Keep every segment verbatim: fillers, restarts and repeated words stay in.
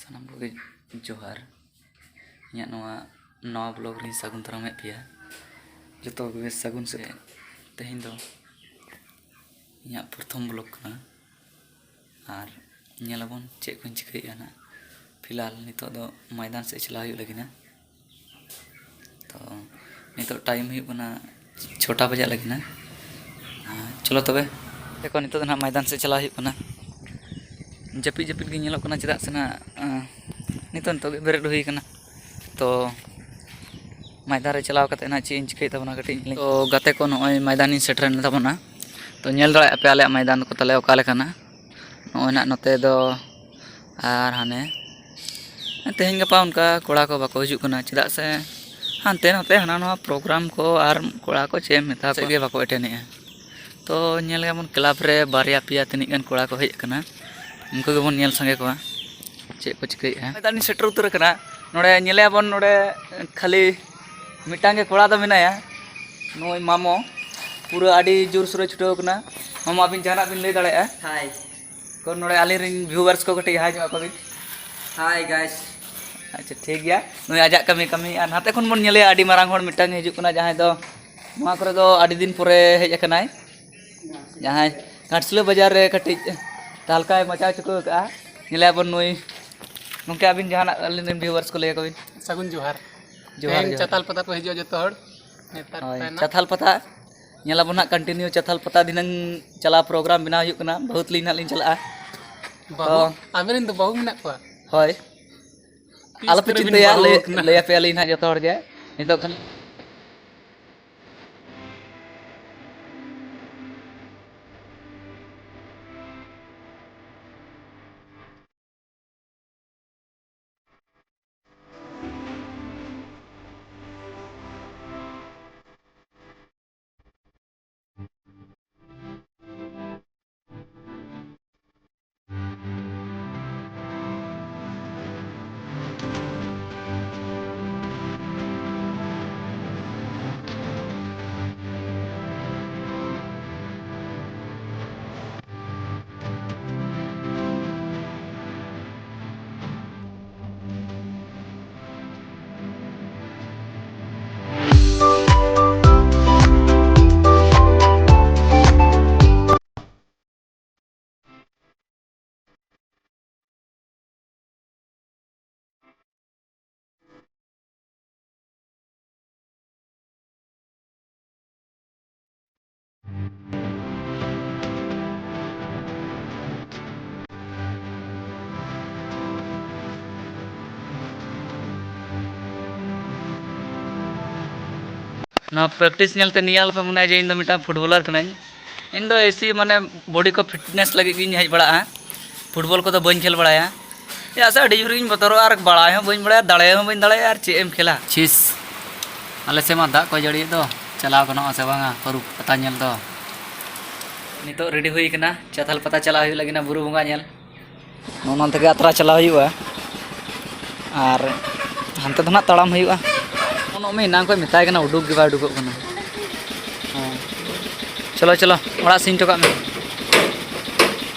ᱥᱟᱱᱟᱢ ᱠᱚᱜᱮ ᱡᱚᱦᱟᱨ᱾ ᱤᱧᱟᱹᱜ ᱱᱚᱣᱟ ᱱᱟᱣᱟ ᱵᱞᱚᱜ ᱨᱤᱧ ᱥᱟᱹᱜᱩᱱ ᱫᱟᱨᱟᱢᱮᱫ ᱯᱮᱭᱟ᱾ ᱡᱚᱛᱚ ᱠᱚᱜᱮ ᱥᱟᱹᱜᱩᱱ ᱥᱮ ᱛᱮᱦᱮᱧ ᱫᱚ ᱤᱧᱟᱹᱜ ᱯᱨᱚᱛᱷᱚᱢ ᱵᱞᱚᱜ ᱠᱟᱱᱟ᱾ ᱟᱨ ᱧᱮᱞᱟᱵᱚᱱ ᱪᱮᱫ ᱠᱚᱧ ᱪᱤᱠᱟᱹᱭᱮᱫᱼᱟ ᱱᱟᱜ᱾ ᱯᱷᱤᱞᱦᱟᱞ ᱱᱤᱛᱚᱜ ᱫᱚ ᱢᱚᱭᱫᱟᱱ ᱥᱮᱫ ᱪᱟᱞᱟᱣ ᱦᱩᱭᱩᱜ ᱞᱟᱹᱜᱤᱫ ᱱᱟᱜ᱾ ᱛᱚ ᱱᱤᱛᱚᱜ ᱴᱟᱭᱤᱢ ᱦᱩᱭᱩᱜ ᱠᱟᱱᱟ ᱪᱷᱚᱴᱟ ᱵᱟᱡᱟᱜ ᱞᱟᱹᱜᱤᱫ ᱱᱟᱜ᱾ ᱟᱨ ᱪᱚᱞᱚ ᱛᱚᱵᱮ, ᱫᱮᱠᱷᱚ ᱱᱤᱛᱚᱜ ᱫᱚ ᱱᱟᱜ ᱢᱚᱭᱫᱟᱱ ᱥᱮᱫ ᱪᱟᱞᱟᱣ ᱦᱩᱭᱩᱜ ᱠᱟᱱᱟ᱾ ᱡᱟᱹᱯᱤᱫ ᱡᱟᱹᱯᱤᱫ ᱜᱮ ᱧᱮᱞᱚᱜ ᱠᱟᱱᱟ, ᱪᱮᱫᱟᱜ ᱥᱮ ᱱᱟᱜ, ᱟᱸ, ᱱᱤᱛᱚᱜ ᱱᱤᱛᱚᱜ ᱜᱮ ᱵᱮᱨᱮᱫ ᱦᱩᱭ ᱠᱟᱱᱟ᱾ ᱛᱚ ᱢᱚᱭᱫᱟᱱ ᱨᱮ ᱪᱟᱞᱟᱣ ᱠᱟᱛᱮ ᱱᱟᱜ ᱪᱮᱫ ᱤᱧ ᱪᱤᱠᱟᱹᱭᱮᱫ ᱛᱟᱵᱚᱱᱟ ᱠᱟᱹᱴᱤᱡ ᱤᱧ ᱞᱟᱹᱭ᱾ ᱛᱚ ᱜᱟᱛᱮ ᱠᱚ, ᱱᱚᱜᱼᱚᱭ ᱢᱚᱭᱫᱟᱱᱤᱧ ᱥᱮᱴᱮᱨᱮᱱ ᱛᱟᱵᱚᱱᱟ᱾ ᱛᱚ ᱧᱮᱞ ᱫᱟᱲᱮᱭᱟᱜ ᱯᱮ ᱟᱞᱮᱭᱟᱜ ᱢᱚᱭᱫᱟᱱ ᱠᱚ ᱛᱟᱞᱮ ᱚᱠᱟ ᱞᱮᱠᱟᱱᱟ᱾ ᱱᱚᱜᱼᱚᱭ ᱱᱟᱜ ᱱᱚᱛᱮ ᱫᱚ ᱟᱨ ᱦᱟᱱᱮ ᱛᱮᱦᱮᱧ ᱜᱟᱯᱟ ᱚᱱᱠᱟ ᱠᱚᱲᱟ ᱠᱚ ᱵᱟᱠᱚ ᱦᱤᱡᱩᱜ ᱠᱟᱱᱟ, ᱪᱮᱫᱟᱜ ᱥᱮ ᱦᱟᱱᱛᱮ ᱱᱟᱛᱮ ᱦᱟᱱᱟ ᱱᱚᱣᱟ ᱯᱨᱳᱜᱨᱟᱢ ᱠᱚ ᱟᱨ ᱠᱚᱲᱟ ᱠᱚ ᱪᱮᱫ ᱮᱢ ᱢᱮᱛᱟ ᱠᱚᱣᱟ, ᱪᱮᱫ ᱜᱮ ᱵᱟᱠᱚ ᱮᱴᱮᱱᱮᱜᱼᱟ᱾ ᱛᱚ ᱧᱮᱞ ᱜᱮᱭᱟᱵᱚᱱ ᱠᱞᱟᱵᱽ ᱨᱮ ᱵᱟᱨᱭᱟ ᱯᱮᱭᱟ ᱛᱤᱱᱟᱹᱜ ᱜᱟᱱ ᱠᱚᱲᱟ ᱠᱚ ᱦᱮᱡ ᱟᱠᱟᱱᱟ, ᱩᱱᱠᱩ ᱜᱮᱵᱚᱱ ᱧᱮᱞ ᱥᱟᱸᱜᱮ ᱠᱚᱣᱟ ᱪᱮᱫ ᱠᱚ ᱪᱤᱠᱟᱹᱭᱮᱫᱼᱟ᱾ ᱱᱮᱛᱟᱨ ᱞᱤᱧ ᱥᱮᱴᱮᱨ ᱩᱛᱟᱹᱨ ᱟᱠᱟᱱᱟ ᱱᱚᱰᱮ, ᱧᱮᱞᱮᱭᱟᱵᱚᱱ ᱱᱚᱰᱮ ᱠᱷᱟᱹᱞᱤ ᱢᱤᱫᱴᱟᱝ ᱜᱮ ᱠᱚᱲᱟ ᱫᱚ ᱢᱮᱱᱟᱭᱟ, ᱱᱩᱭ ᱢᱟᱢᱚ ᱯᱩᱨᱟᱹ ᱟᱹᱰᱤ ᱡᱳᱨᱥᱳᱨᱮ ᱪᱷᱩᱴᱟᱹᱣ ᱟᱠᱟᱱᱟ᱾ ᱢᱟᱢᱚ, ᱟᱹᱵᱤᱱ ᱡᱟᱦᱟᱱᱟᱜ ᱵᱤᱱ ᱞᱟᱹᱭ ᱫᱟᱲᱮᱭᱟᱜᱼᱟ? ᱦᱟᱭ᱾ ᱠᱚ ᱱᱚᱰᱮ ᱟᱞᱮ ᱨᱮᱱ ᱵᱷᱤᱭᱩᱣᱟᱨᱥ ᱠᱚ ᱠᱟᱹᱴᱤᱡ ᱦᱟᱭ ᱧᱚᱜ ᱟᱠᱚ ᱵᱤᱱ᱾ ᱦᱟᱭ ᱜᱟᱭᱥ᱾ ᱟᱪᱪᱷᱟ, ᱴᱷᱤᱠ ᱜᱮᱭᱟ᱾ ᱱᱩᱭ ᱟᱡᱟᱜ ᱠᱟᱹᱢᱤ ᱠᱟᱹᱢᱤ, ᱟᱨ ᱱᱟᱛᱮ ᱠᱷᱚᱱ ᱵᱚᱱ ᱧᱮᱞᱮᱭᱟ ᱟᱹᱰᱤ ᱢᱟᱨᱟᱝ ᱦᱚᱲ ᱢᱤᱫᱴᱟᱝ ᱦᱤᱡᱩᱜ ᱠᱟᱱᱟ, ᱡᱟᱦᱟᱸᱭ ᱫᱚ ᱱᱚᱣᱟ ᱠᱚᱨᱮ ᱫᱚ ᱟᱹᱰᱤ ᱫᱤᱱ ᱯᱚᱨᱮ ᱦᱮᱡ ᱟᱠᱟᱱᱟᱭ, ᱡᱟᱦᱟᱸᱭ ᱜᱷᱟᱴᱥᱤᱞᱟᱹ ᱵᱟᱡᱟᱨ ᱨᱮ ᱠᱟᱹᱴᱤᱡ ᱛᱟᱦᱞᱠᱟᱭ ᱢᱟᱪᱟᱣ ᱪᱩᱠᱟᱹᱣ ᱠᱟᱜᱼᱟ᱾ ᱧᱮᱞᱮᱭᱟᱵᱚᱱ ᱱᱩᱭ, ᱜᱚᱢᱠᱮ, ᱟᱹᱵᱤᱱ ᱡᱟᱦᱟᱱᱟᱜ ᱟᱹᱞᱤᱧ ᱨᱮᱱ ᱵᱷᱤᱭᱩᱣᱟᱨᱥ ᱠᱚ ᱞᱟᱹᱭ ᱟᱠᱚ ᱵᱤᱱ᱾ ᱥᱟᱹᱜᱩᱱ ᱡᱚᱦᱟᱨ᱾ ᱡᱚᱦᱟᱨ, ᱛᱮᱦᱮᱧ ᱡᱚᱦᱟᱨ᱾ ᱪᱟᱛᱟᱞ ᱯᱟᱛᱟ ᱠᱚ ᱦᱤᱡᱩᱜᱼᱟ ᱡᱚᱛᱚ ᱦᱚᱲ᱾ ᱱᱮᱛᱟᱨ ᱦᱳᱭ, ᱯᱟᱛᱟ ᱦᱮᱱᱟᱜ᱾ ᱪᱟᱛᱟᱞ ᱯᱟᱛᱟ ᱧᱮᱞᱟᱵᱚᱱ ᱦᱟᱸᱜ, ᱠᱚᱱᱴᱤᱱᱤᱭᱩ ᱪᱟᱛᱟᱞ ᱯᱟᱛᱟ ᱫᱷᱤᱱᱟᱹᱝ ᱪᱟᱞᱟᱣ ᱯᱨᱳᱜᱨᱟᱢ ᱵᱮᱱᱟᱣ ᱦᱩᱭᱩᱜ ᱠᱟᱱᱟ, ᱵᱟᱹᱦᱩ ᱛᱟᱹᱞᱤᱧ ᱱᱟᱦᱟᱜ ᱞᱤᱧ ᱪᱟᱞᱟᱜᱼᱟ᱾ ᱵᱟᱹᱦᱩ? ᱛᱚ ᱟᱵᱮᱱ ᱨᱮᱱ ᱫᱚ ᱵᱟᱹᱦᱩ ᱢᱮᱱᱟᱜ ᱠᱚᱣᱟ? ᱦᱳᱭ, ᱛᱤᱥ ᱟᱞᱚᱯᱮ ᱠᱚᱨᱮ ᱵᱤᱱ ᱪᱤᱱᱛᱟᱹᱭᱟ, ᱵᱟᱹᱦᱩ ᱞᱟᱹᱭ, ᱠᱟᱱᱟ? ᱞᱟᱹᱭ ᱟᱯᱮᱭᱟᱞᱤᱧ ᱱᱟᱦᱟᱜ ᱡᱚᱛᱚ ᱦᱚᱲ ᱜᱮ᱾ ᱱᱤᱛᱚᱜ ᱠᱷᱟᱱ ᱱᱚᱣᱟ practice ᱧᱮᱞᱛᱮ ᱱᱤᱭᱟᱹ ᱟᱞᱚᱯᱮ ᱢᱚᱱᱮᱭᱟ ᱡᱮ ᱤᱧ ᱫᱚ ᱢᱤᱫᱴᱟᱝ footballer ᱠᱟᱹᱱᱟᱹᱧ᱾ ᱤᱧ ᱫᱚ ᱮᱭᱥᱮ ᱢᱟᱱᱮ body ᱠᱚ fitness ᱞᱟᱹᱜᱤᱫ ᱜᱤᱧ ᱦᱮᱡ ᱵᱟᱲᱟᱜᱼᱟ᱾ Football ᱠᱚᱫᱚ ᱵᱟᱹᱧ ᱠᱷᱮᱞ ᱵᱟᱲᱟᱭᱟ᱾ ᱪᱮᱫᱟᱜ ᱥᱮ ᱟᱹᱰᱤ ᱡᱳᱨᱤᱧ ᱵᱚᱛᱚᱨᱚᱜᱼᱟ ᱟᱨ ᱵᱟᱲᱟᱭ ᱦᱚᱸ ᱵᱟᱹᱧ ᱵᱟᱲᱟᱭᱟ, ᱫᱟᱲᱮ ᱦᱚᱸ ᱵᱟᱹᱧ ᱫᱟᱲᱮᱭᱟᱜᱼᱟ, ᱟᱨ ᱪᱮᱫ ᱮᱢ ᱠᱷᱮᱞᱟ? ᱪᱷᱤᱥ, ᱟᱞᱮ ᱥᱮᱫ ᱢᱟ ᱫᱟᱜ ᱠᱚᱭ ᱡᱟᱹᱲᱤᱭᱮᱫ ᱫᱚ, ᱪᱟᱞᱟᱣ ᱜᱟᱱᱚᱜᱼᱟ ᱥᱮ ᱵᱟᱝᱟ ᱵᱩᱨᱩ ᱯᱟᱛᱟ ᱧᱮᱞ ᱫᱚ? ᱱᱤᱛᱚᱜ ready ᱦᱩᱭ ᱠᱟᱱᱟ, ᱪᱟᱛᱟᱞ ᱯᱟᱛᱟ ᱪᱟᱞᱟᱜ ᱦᱩᱭᱩᱜ ᱞᱟᱹᱜᱤᱫ ᱱᱟ ᱵᱩᱨᱩ ᱵᱚᱸᱜᱟ ᱧᱮᱞ᱾ ᱱᱚᱜᱼᱚ ᱱᱚᱣᱟ ᱛᱮᱜᱮ ᱟᱛᱨᱟ ᱪᱟᱞᱟᱣ ᱦᱩᱭᱩᱜᱼᱟ᱾ ᱟᱨ ᱦᱟᱱᱛᱮ ᱫᱚ ᱱᱟᱜ ᱛᱟᱲᱟᱢ ᱦᱩᱭᱩᱜᱼᱟ᱾ ᱱᱚᱜᱼᱚ ᱢᱮ ᱮᱱᱟᱝ ᱠᱷᱚᱱ ᱢᱮᱛᱟᱭ ᱠᱟᱱᱟ, ᱩᱰᱩᱠ ᱜᱮ ᱵᱟᱭ ᱩᱰᱩᱠᱚᱜ ᱠᱟᱱᱟ᱾ ᱦᱮᱸ, ᱪᱚᱞᱚ, ᱪᱚᱞᱚ, ᱚᱲᱟᱜ ᱥᱮᱫ ᱤᱧ ᱦᱚᱴᱚ ᱠᱟᱜ ᱢᱮ᱾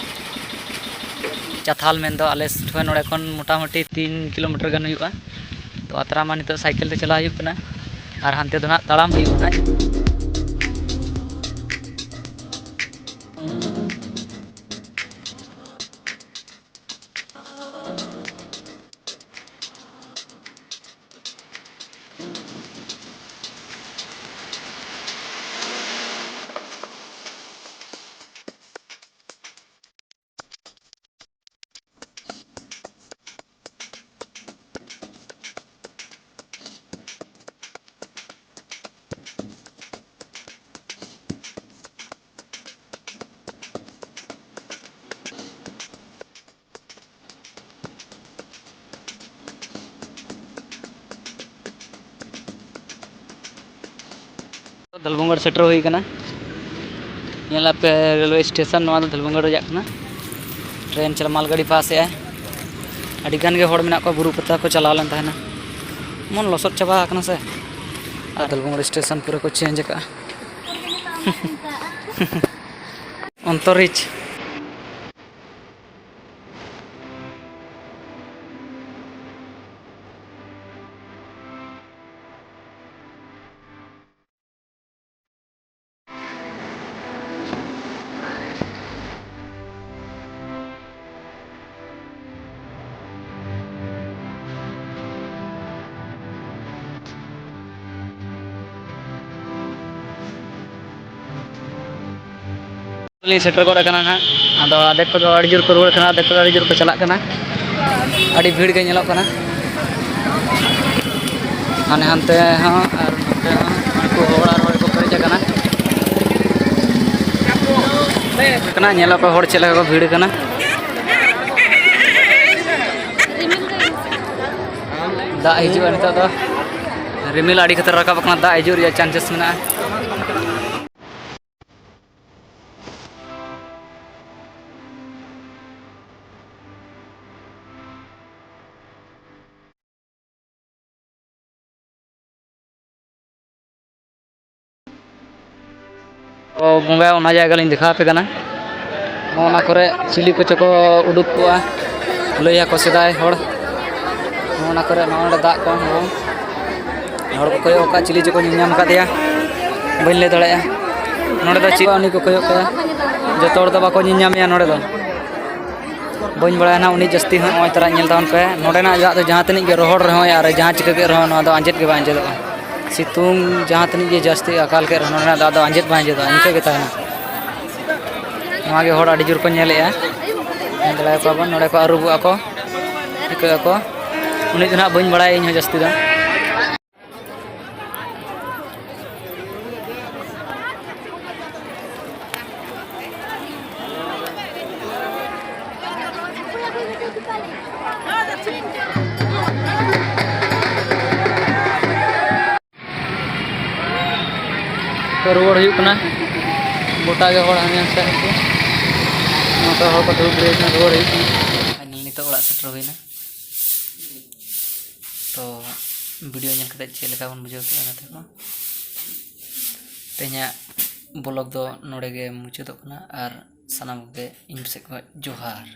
ᱪᱟᱛᱷᱟᱞ ᱢᱮᱱᱫᱚ ᱟᱞᱮ ᱴᱷᱮᱱ ᱱᱚᱰᱮ ᱠᱷᱚᱱ ᱢᱚᱴᱟᱢᱩᱴᱤ ᱛᱤᱱ ᱠᱤᱞᱳᱢᱤᱴᱟᱨ ᱜᱟᱱ ᱦᱩᱭᱩᱜᱼᱟ᱾ ᱛᱚ ᱟᱛᱨᱟ ᱢᱟ ᱱᱤᱛᱚᱜ ᱥᱟᱭᱠᱮᱞ ᱛᱮ ᱪᱟᱞᱟᱣ ᱦᱩᱭᱩᱜ ᱠᱟᱱᱟ, ᱟᱨ ᱦᱟᱱᱛᱮ ᱫᱚ ᱱᱟᱜ ᱛᱟᱲᱟᱢ ᱦᱩᱭᱩᱜ ᱠᱟᱱᱟ᱾ ᱫᱷᱚᱞᱵᱷᱩᱢᱜᱚᱲ ᱥᱮᱴᱮᱨ ᱦᱩᱭ ᱠᱟᱱᱟ᱾ ᱧᱮᱞ ᱟᱯᱮ railway station, ᱱᱚᱣᱟ ᱫᱚ ᱫᱷᱚᱞᱵᱷᱩᱢᱜᱚᱲ ᱨᱮᱭᱟᱜ ᱠᱟᱱᱟ᱾ Train ᱪᱟᱞᱟᱜ, ᱢᱟᱞᱜᱟᱹᱰᱤ ᱯᱟᱥ ᱮᱜᱼᱟᱭ᱾ ᱟᱹᱰᱤ ᱜᱟᱱ ᱜᱮ ᱦᱚᱲ ᱢᱮᱱᱟᱜ ᱠᱚᱣᱟ, ᱵᱩᱨᱩ ᱯᱟᱛᱟ ᱠᱚ ᱪᱟᱞᱟᱣ ᱞᱮᱱ ᱛᱟᱦᱮᱱᱟ᱾ ᱮᱢᱚᱱ ᱞᱚᱥᱚᱫ ᱪᱟᱵᱟ ᱟᱠᱟᱱᱟ ᱥᱮ᱾ ᱟᱨ ᱫᱷᱚᱞᱵᱷᱩᱢᱜᱚᱲ station ᱯᱩᱨᱟᱹ ᱠᱚ change ᱟᱠᱟᱜᱼᱟ᱾ ᱚᱱᱛᱚᱨᱤᱡ᱾ ᱞᱤᱧ ᱥᱮᱴᱮᱨ ᱜᱚᱫ ᱟᱠᱟᱱᱟ ᱱᱟᱦᱟᱜ᱾ ᱟᱫᱚ ᱟᱫᱷᱮᱠ ᱠᱚᱫᱚ ᱟᱹᱰᱤ ᱡᱳᱨ ᱠᱚ ᱨᱩᱣᱟᱹᱲ ᱠᱟᱱᱟ, ᱟᱫᱷᱮᱠ ᱠᱚᱫᱚ ᱟᱹᱰᱤ ᱡᱳᱨ ᱠᱚ ᱪᱟᱞᱟᱜ ᱠᱟᱱᱟ᱾ ᱟᱹᱰᱤ ᱵᱷᱤᱲ ᱜᱮ ᱧᱮᱞᱚᱜ ᱠᱟᱱᱟ, ᱦᱟᱱᱮ ᱦᱟᱱᱛᱮ ᱦᱚᱸ ᱟᱨ ᱱᱚᱛᱮ ᱦᱚᱸ᱾ ᱦᱚᱲ ᱟᱨ ᱦᱚᱲ ᱠᱚ ᱯᱮᱨᱮᱡ ᱟᱠᱟᱱᱟ᱾ ᱠᱟᱱᱟ, ᱧᱮᱞᱚᱜ ᱠᱚ ᱦᱚᱲ ᱪᱮᱫ ᱞᱮᱠᱟ ᱠᱚ ᱵᱷᱤᱲ ᱟᱠᱟᱱᱟ᱾ ᱫᱟᱜ ᱦᱤᱡᱩᱜᱼᱟ ᱱᱤᱛᱚᱜ ᱫᱚ, ᱨᱤᱢᱤᱞ ᱟᱹᱰᱤ ᱠᱷᱟᱛᱟᱨ ᱨᱟᱠᱟᱵ ᱟᱠᱟᱱᱟ, ᱫᱟᱜ ᱦᱤᱡᱩᱜ ᱨᱮᱭᱟᱜ ᱪᱟᱱᱥᱮᱥ ᱢᱮᱱᱟᱜᱼᱟ᱾ ᱚ, ᱵᱚᱸᱜᱟ, ᱚᱱᱟ ᱡᱟᱭᱜᱟ ᱞᱤᱧ ᱫᱮᱠᱷᱟᱣ ᱟᱯᱮ ᱠᱟᱱᱟ᱾ ᱱᱚᱜᱼᱚ ᱱᱟ ᱠᱚᱨᱮ ᱪᱤᱞᱤ ᱠᱚᱪᱚ ᱠᱚ ᱩᱰᱩᱠ ᱠᱚᱜᱼᱟ, ᱞᱟᱹᱭᱟᱠᱚ ᱥᱮᱫᱟᱭ ᱦᱚᱲ᱾ ᱱᱚᱜᱼᱚ ᱱᱟ ᱠᱚᱨᱮ, ᱱᱚᱜᱼᱚ ᱱᱚᱰᱮ ᱫᱟᱜ ᱠᱚ, ᱦᱚᱸ᱾ ᱦᱚᱲ ᱠᱚ ᱠᱚᱭᱚᱜ ᱟᱠᱟᱫ, ᱪᱤᱞᱤ ᱪᱚᱠᱚ ᱧᱮᱞ ᱧᱟᱢ ᱟᱠᱟᱫᱮᱭᱟ, ᱵᱟᱹᱧ ᱞᱟᱹᱭ ᱫᱟᱲᱮᱭᱟᱜᱼᱟ᱾ ᱱᱚᱰᱮ ᱫᱚ ᱪᱮᱫ ᱩᱱᱤ ᱠᱚ ᱠᱚᱭᱚᱜ ᱠᱟᱭᱟ, ᱡᱚᱛᱚ ᱦᱚᱲ ᱫᱚ ᱵᱟᱠᱚ ᱧᱮᱞ ᱧᱟᱢᱮᱭᱟ ᱱᱚᱰᱮ ᱫᱚ᱾ ᱵᱟᱹᱧ ᱵᱟᱲᱟᱭᱟ ᱱᱟᱦᱟᱜ ᱩᱱᱤ ᱡᱟᱹᱥᱛᱤ ᱦᱚᱸ᱾ ᱱᱚᱜᱼᱚᱭ ᱛᱟᱨᱟ ᱧᱮᱞ ᱛᱟᱵᱚᱱ ᱯᱮ, ᱱᱚᱰᱮᱱᱟᱜ ᱫᱟᱜ ᱫᱚ ᱡᱟᱦᱟᱸ ᱛᱤᱱᱟᱹᱜ ᱜᱮ ᱨᱚᱦᱚᱲ ᱨᱮᱦᱚᱸ ᱟᱨ ᱡᱟᱦᱟᱸ ᱪᱤᱠᱟᱹ ᱠᱮᱫ ᱨᱮᱦᱚᱸ, ᱱᱚᱣᱟ ᱫᱚ ᱟᱸᱡᱮᱫ ᱜᱮ ᱵᱟᱝ ᱟᱸᱡᱮᱫᱚᱜᱼᱟ᱾ ᱥᱤᱛᱩᱝ ᱡᱟᱦᱟᱸ ᱛᱤᱱᱟᱹᱜ ᱜᱮ ᱡᱟᱹᱥᱛᱤ ᱟᱠᱟᱞ ᱠᱮᱫ ᱨᱮᱦᱚᱸ, ᱱᱚᱰᱮᱱᱟᱜ ᱫᱟᱜ ᱫᱚ ᱟᱸᱡᱮᱫ ᱵᱟᱝ ᱟᱸᱡᱮᱫᱚᱜᱼᱟ, ᱤᱱᱠᱟᱹ ᱜᱮ ᱛᱟᱦᱮᱱᱟ᱾ ᱱᱚᱣᱟ ᱜᱮ ᱦᱚᱲ ᱟᱹᱰᱤ ᱡᱳᱨ ᱠᱚ ᱧᱮᱞᱮᱜᱼᱟ᱾ ᱧᱮᱞ ᱫᱟᱲᱮᱭᱟᱠᱚᱣᱟ ᱵᱚᱱ, ᱱᱚᱰᱮ ᱠᱚ ᱟᱹᱨᱩᱵᱚᱜᱼᱟ ᱠᱚ, ᱴᱷᱤᱠᱟᱹᱜ ᱟᱠᱚ᱾ ᱩᱱᱤ ᱫᱚ ᱱᱟᱦᱟᱜ ᱵᱟᱹᱧ ᱵᱟᱲᱟᱭᱟ ᱤᱧ ᱦᱚᱸ ᱡᱟᱹᱥᱛᱤ ᱫᱚ᱾ ᱛᱚ, ᱨᱩᱣᱟᱹᱲ ᱦᱩᱭᱩᱜ ᱠᱟᱱᱟ᱾ ᱜᱚᱴᱟ ᱜᱮ ᱦᱚᱲ ᱦᱟᱱᱮ ᱦᱟᱱᱛᱮ ᱠᱚ, ᱱᱚᱛᱮ ᱦᱚᱲ ᱠᱚ ᱫᱩᱲᱩᱵ ᱡᱤᱨᱟᱹᱣ ᱠᱟᱱᱟ, ᱨᱩᱣᱟᱹᱲ ᱦᱩᱭᱩᱜ ᱠᱟᱱᱟ᱾ ᱯᱷᱟᱭᱱᱟᱞ ᱱᱤᱛᱚᱜ ᱚᱲᱟᱜ ᱥᱮᱴᱮᱨ ᱦᱩᱭᱱᱟ᱾ ᱛᱚ, ᱵᱷᱤᱰᱤᱭᱳ ᱧᱮᱞ ᱠᱟᱛᱮ ᱪᱮᱫ ᱞᱮᱠᱟ ᱵᱚᱱ ᱵᱩᱡᱷᱟᱹᱣ ᱠᱮᱫᱼᱟ ᱜᱟᱛᱮ ᱠᱚ? ᱛᱮᱦᱮᱧᱟᱜ ᱵᱞᱚᱜ ᱫᱚ ᱱᱚᱰᱮ ᱜᱮ ᱢᱩᱪᱟᱹᱫᱚᱜ ᱠᱟᱱᱟ, ᱟᱨ ᱥᱟᱱᱟᱢ ᱠᱚᱜᱮ ᱤᱧ ᱥᱮᱫ ᱠᱷᱚᱱ ᱡᱚᱦᱟᱨ᱾